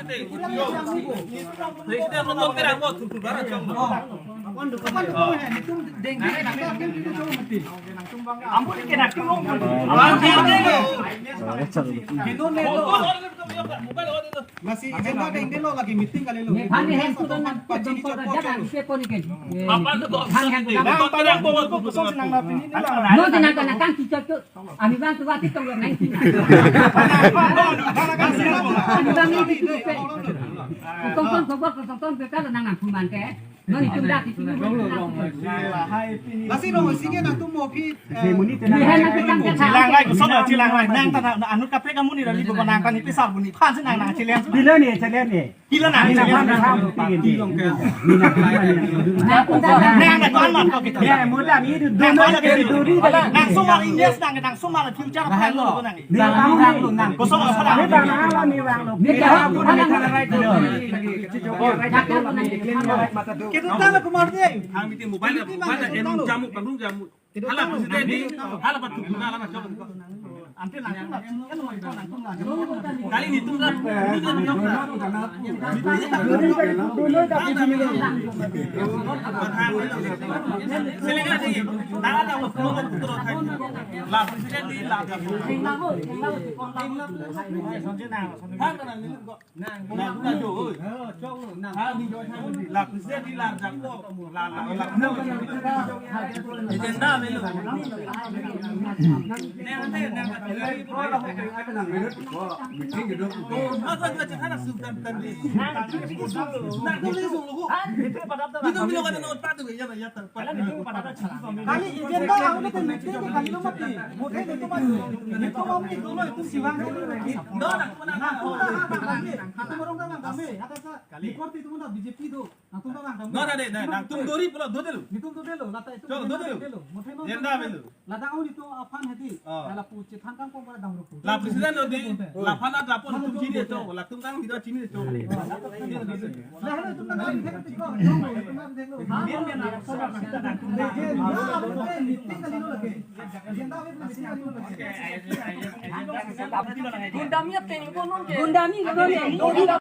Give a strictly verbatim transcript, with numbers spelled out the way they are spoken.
President, nonton ke ramo, tutu bara chong. Apan dukun, apan dukun, eh, nitum deng deng, nangtum akan duduk jauh mati. Ampun ke nangtum. Ampun ke nangtum. Mobile on dulu. Masi agenda dengdelo lagi meeting kalilo. Nephan ni hem tu dan nang pajini pajini chokpo jalan choklo. Isi pon ikan. Apa tu kok? Nephan hem tu dan. Bang, pada yang bawa kok kosong senang napi ni lah. No, tenang, tenang, kan kita tu. Ami bang tu wati tong nang. Ami bang ni tu pe. Kosong ton, kosong ton, kosong ton pe kalau nang nang kuman ke. Noni tum dak itu. Lasi nong sige nangtum mo phi, eh, Muni tenang. Ni hai nang kita kita. Chilang lai, kosong chilang lai. Nang ta anu kaprek amu ni rali bo nang ta ni pisar bu ni phan si nang nang chilang. Bila ni, chilang ni. Bila nang chilang. Nang tum dak. Nang nang tuan man ko kita. Ya, muda ni itu dua nang ke duri. Nang sumar English nang, nang sumar future plan lo nang. Ni bang lo, nang. Kosong apa nang? Ni bang lo, ni bang lo. Ni bang lo, nang. Kita tahu kemarin. Kami di mobile, mobile, em jamu, panggung jamu. Hala president di, hala patu guna, hala chok. Ante langsung, langsung, kan mau itu langsung, langsung. Kali ini tuh, kan, ini kan chok. Silakan di, tangan yang mau turun, turun. La president di, la. Nang, nang, nang, oi. La president di la jakpo. La, la, la. Agenda melo. Nang ate, nang ate. Masa dua cek anak sudah tadi. Nang tu ni sungguh. Itu bilo kan nang otak tu ya, ya. Kali agenda ahut ke meeting ke kali lo mati. Mungkin itu mati. Itu mami itu lo itu siwang. No, no, no, no. Itu orang kan kami. Ada sa. Kali. Di korte itu mana B J P do. Nangtum ta bang. No, no, no, no. Nangtum dori pulo, dodelo. Nitum dodelo. Lata itu. Chok, dodelo. Dodelo. Mungkin no. Agenda melo. Lata ahut itu aphan hedi. Oh. Lala pu chethan kang kong pada dam rupu. La president lo di, laphan at lapon tum chini to, latum kang di chini to. Lalu tum nang kali tek tek ko, tum nang tek lo. Gundami ateng ko non ke. Gundami ko non ke.